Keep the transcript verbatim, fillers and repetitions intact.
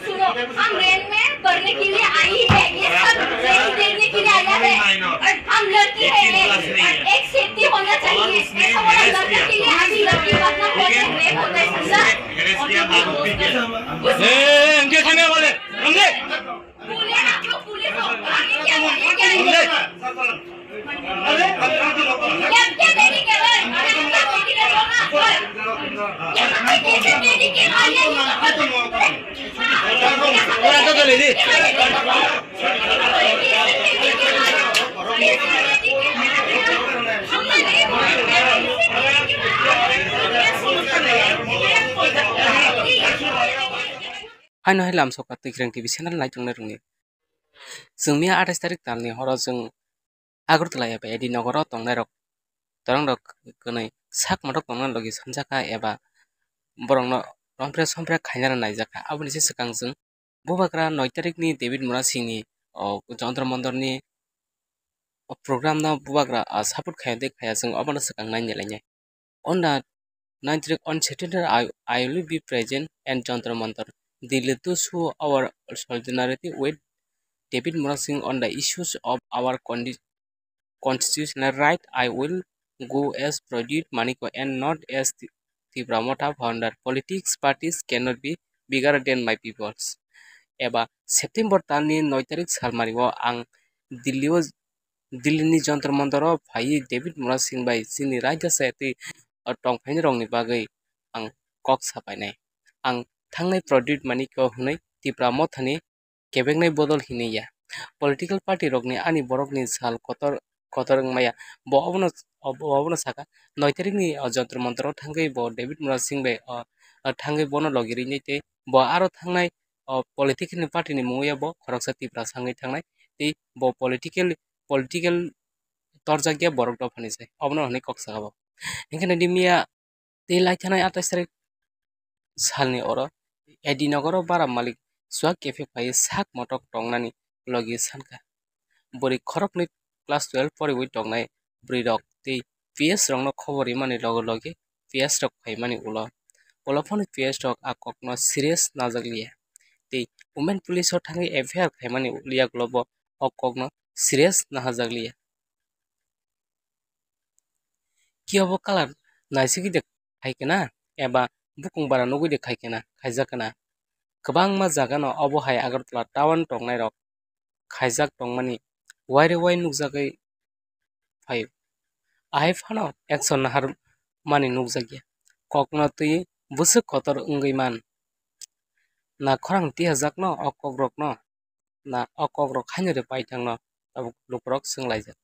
सुनो, हम रेल में पढ़ने के लिए आई है, ये सब रेल देखने के लिए आया है। और हम लड़की है, और एक सेफ्टी होना चाहिए। ऐसा वाला लड़का के लिए अभी लड़की बनना होता है, रेप होता है, समझा? ए, इनके खाने वाले, समझे? पुलिस, आप लोग पुलिस हो, आगे क्या है, ये क्या है? समझे? Haino hai lamsok ka Twikrang T V channel naitongnai rokni. Chwng miya athais tarik talni horo chwng Agartala eba A D nogoro tongnairok, torongrok kwnwi sak motok tongna logi sanjakha eba borokno rompre sompre khainani naijakha. Aboni se swkang chwng bubagra noi tarikni David Murasingni, o, Jantar Mantarni, o, programno bubagra, a, support khaiya de khaiya chwng obono swkang nainailainai. On the ninth tarik on Saturday, I, I will be present at Jantar Mantar, Delhi to show our solidarity with David Murasing on the issues of our condi-, constitutional right. I will go as Pradyut Manikya and not as Ti-, Tipra Motha founder. Politics parties cannot be bigger than my peoples. Eba September talni noi tarik salmari o ang Delhi o, Delhi ni Jantar Mantar o phaiwi David Murasing bai chini raida sayatwi, o, tongphaini rokni bagwi ang kok sapainai. Ang thangnai Pradyut Manikya hwnwi Tipra Mothani kebeknai bodol hinwi ya. Political party rokni ani borokni sal kotor, kotor wngmaya. Bo obono, bo obono saka, noi tarikni, o, Jantar Mantar o thangwi bo David Murasing bai, o, o, thangwi bono logi rinai tei bo aro thangnai, o, political ni party ni mungwi ya bo khoroksa Tipra sangwi thangnai tei bo political, political torjakya borok dophani se. Obono hwnwi kok saka bo. Hinkhe nadi miya tei lai thanai athais tarik salni oro A D nogoro bara malik chuak kephek phaiwi sak motok tongnani logi sankha. Bwrwi khoroknwi class twelve poriwi tongnai bwrwirok tei P S rokno khobor rimani loge loge P S rok phaimani ulo. Ulo phano P S rok a kokno serious najakliya. Tei women police o thangwi F I R khaimani yagulo bo o kokno serious nahajakliya. Khe obo kalar naisigwi de khai khe na, eba bukung bara nugwi de khai khe na, khaijak khe na. Kwbangma jaga no obo hai Agartala town tongnai rok khaijak tongmani waire wai nukjagwi phaio. Ahai phano action nahar mani nukjakya. Kokno twi bwswk kotor wngwi man. Na khorang tiyajakno o kokrokno, na o kokrok haino de paithangno tabuk lukurok swnglaijak.